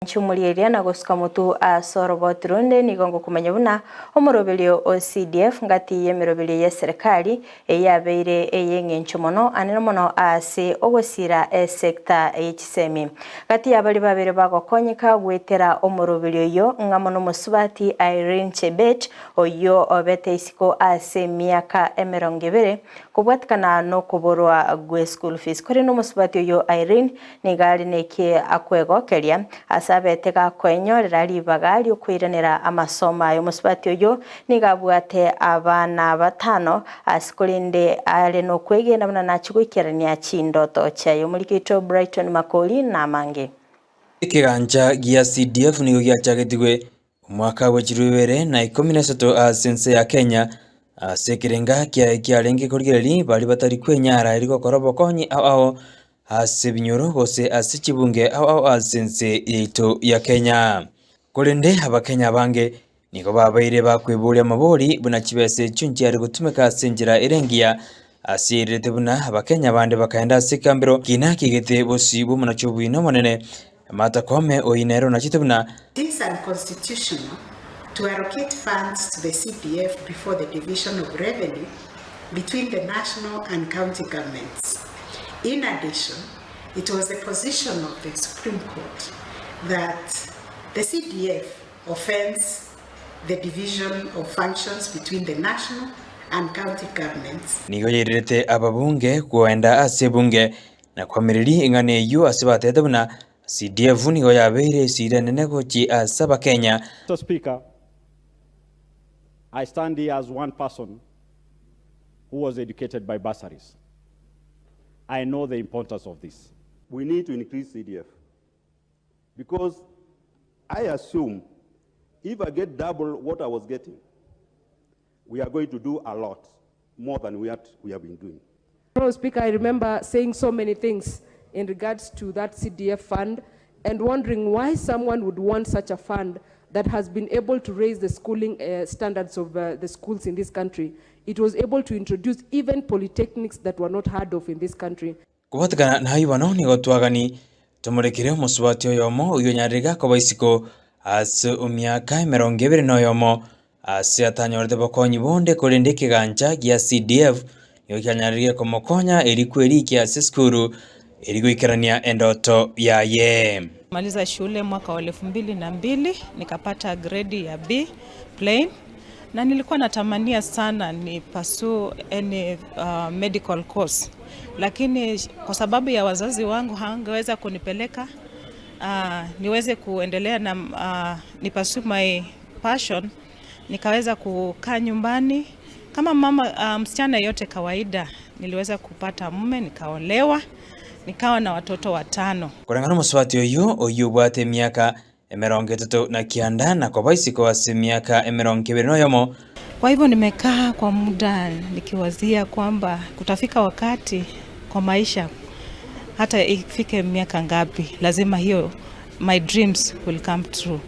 Nchumorieria na gosuka motu ase oroboti ronde nigo ngokomanya buna omoroberio o CDF ngati y'emeroberio y'eserekari eyio yabeire ey'eng'encho mono anene mono ase ogosira esecta ye chisemi. Gati y'abaria babere bagokonyeka goetera omoroberio oyio ng'amo nomosubati Irene Chebet oyio obete isiko ase emiaka emerongo ebere kobwatikana nokoborwa gwe school fees. Korende omosubati oyio Irene Nigo are neki akwegokeria, ase abete gakoenyorera ribaga ri'okoiranera amasomo aye. Omosubati oyio nigo abwate abana batano, ase korende are nokwegena buna nachie goikerania chindoto chiaye. Omoriki oito Brighton Makori namange. Ekegancha gia CDF nigo giachagetigwe Omwaka bwe chilifu ibere na ikomi na isato ase ense ya Kenya, ase ekerenga kiaye kiarenge korigereria baria batari kwenyara erio gokora obokonyi ao ao ase ebinyoro gose ase chibunge ao ao ase ense yaito ya Kenya. Korende abakenya abange nigo babeire bakweboria amabori buna chibesa echio nchiare gotumeka ase enchera ere engiya ase eirerete buna abakenya bande bakaenda ase ekambero kina kiaigete bosio bw'omonachi obuina omonene Martha Koome oyio nere onachete buna. It is unconstitutional to allocate funds to the CDF before the division of revenue between the national and county governments. In addition, it was the position of the Supreme Court that the CDF offends the division of functions between the national and county governments. Nigo yairerete ababunge koenda ase ebunge na koamereria eng'ana eyio ase batebete buna CDF nigo yabeire esira enene gochia ase Abakenya. Mister Speaker, I stand here as one person who was educated by bursaries. I know the importance of this. We need to increase CDF because I assume if I get double what I was getting, we are going to do a lot more than what we have been doing. Honourable Speaker, I remember saying so many things in regards to that CDF fund and wondering why someone would want such a fund that has been able to raise the schooling standards of the schools in this country. It was able to introduce even polytechnics that were not heard of in this country. Kobwatekana nayio bono nigo twagani tomorekere omosubati oyomo oyio onyarire gakoba isiko ase emiaka emerongo ebere na oyomo ase atanyorete bokonyi bonde korende ekegancha gia CDF nigo kianyarire komokonya erio kwerikia ase esukuru erio goikerania endoto yaye. Maliza shule mwaka wa elfu mbili na mbili nikapata gredi ya B plain na nilikuwa natamania sana ni pursue any medical course, lakini kwa sababu ya wazazi wangu hawangeweza kunipeleka niweze kuendelea na ni pursue my passion, nikaweza kukaa nyumbani kama mama msichana yote kawaida. Niliweza kupata mume nikaolewa, nikawa na watoto watano. Koreng'ana omosubati oyio, oyio obwate emiaka emerongo etato na kianda na koba isiko ase emiaka emerongo ebere noyomo. Kwa hivyo nimekaa kwa muda nikiwazia kwamba kutafika wakati kwa maisha hata ifike miaka ngapi lazima hiyo my dreams will come true.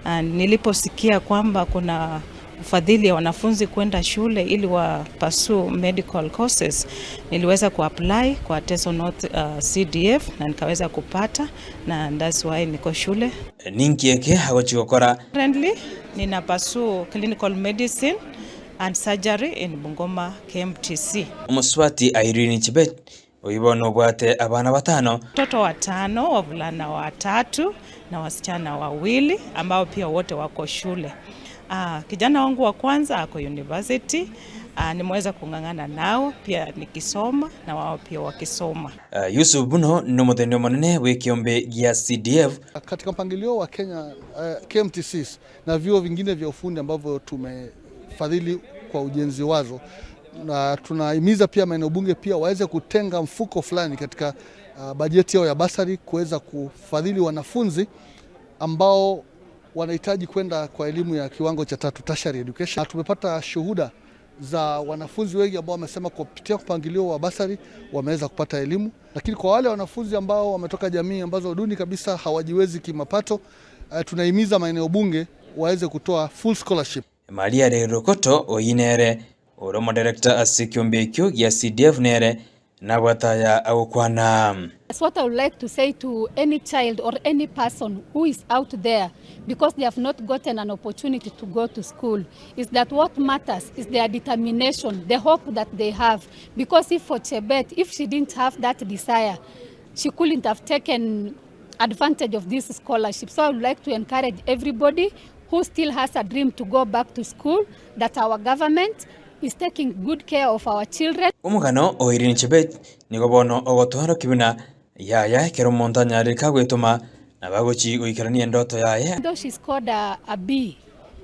And niliposikia kwamba kuna ufadhili ya wanafunzi kwenda shule ili wa pursue medical courses, niliweza kuapply kwa Teso North CDF na nikaweza kupata, na that's why niko shule. Ninki eke agochia gokora? Currently nina pursue clinical medicine and surgery in Bungoma KMTC. Omosubati Irene Chebet Oyio bono obwate abana batano. Watoto watano, wavulana watatu na wasichana wawili ambao pia wote wako shule. Kijana wangu wa kwanza ako university. Nimeweza kung'ang'ana nao pia nikisoma na wao pia wakisoma. Yusuf Buno nomoteneni omonene bw'ekeombe gia CDF. Katika mpangilio wa Kenya KMTCs na vyuo vingine vya ufundi ambavyo tumefadhili kwa ujenzi wazo, na tunahimiza pia maeneo bunge pia waweze kutenga mfuko fulani katika bajeti yao ya basari kuweza kufadhili wanafunzi ambao wanahitaji kwenda kwa elimu ya kiwango cha tatu, tertiary education. Na tumepata shuhuda za wanafunzi wengi ambao wamesema kupitia mpangilio wa basari wameweza kupata elimu, lakini kwa wale wanafunzi ambao wametoka jamii ambazo duni kabisa hawajiwezi kimapato, tunahimiza maeneo bunge waweze kutoa full scholarship. Maria Lerokoto oyio nere ore omoderekta ase ekiombe ekio gia CDF nere Nabwate aya agokwana. That's what I would like to say to any child or any person who is out there because they have not gotten an opportunity to go to school is that what matters is their determination, the hope that they have. Because if for Chebet, if she didn't have that desire, she couldn't have taken advantage of this scholarship. So I would like to encourage everybody who still has a dream to go back to school that our government is taking good care of our children. Omogano o Irene Chebet nigo bono ogotoorokia buna yaya ekero omonto anyarire kagwetoma nabo agochi goikerania endoto yaye. Though she scored a, a B,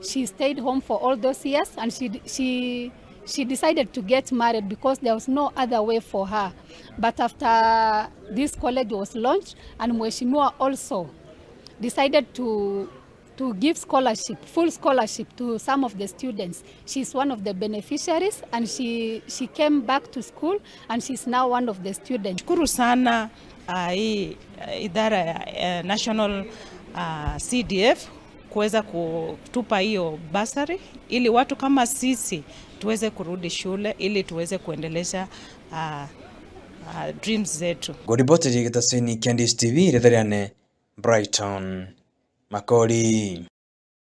she stayed home for all those years and she, she, she decided to get married because there was no other way for her. But after this college was launched and Mheshimiwa also decided to to give scholarship, full scholarship to some of the students. She's one of the beneficiaries and she, she came back to school and she's now one of the students. Shukuru sana hii idara ya National CDF kuweza kutupa hiyo basari ili watu kama sisi tuweze kurudi shule ili tuweze kuendeleza dreams zetu. Ngoriboteri getaseni kia Ndisi TV, ritha riane Brighton Makori.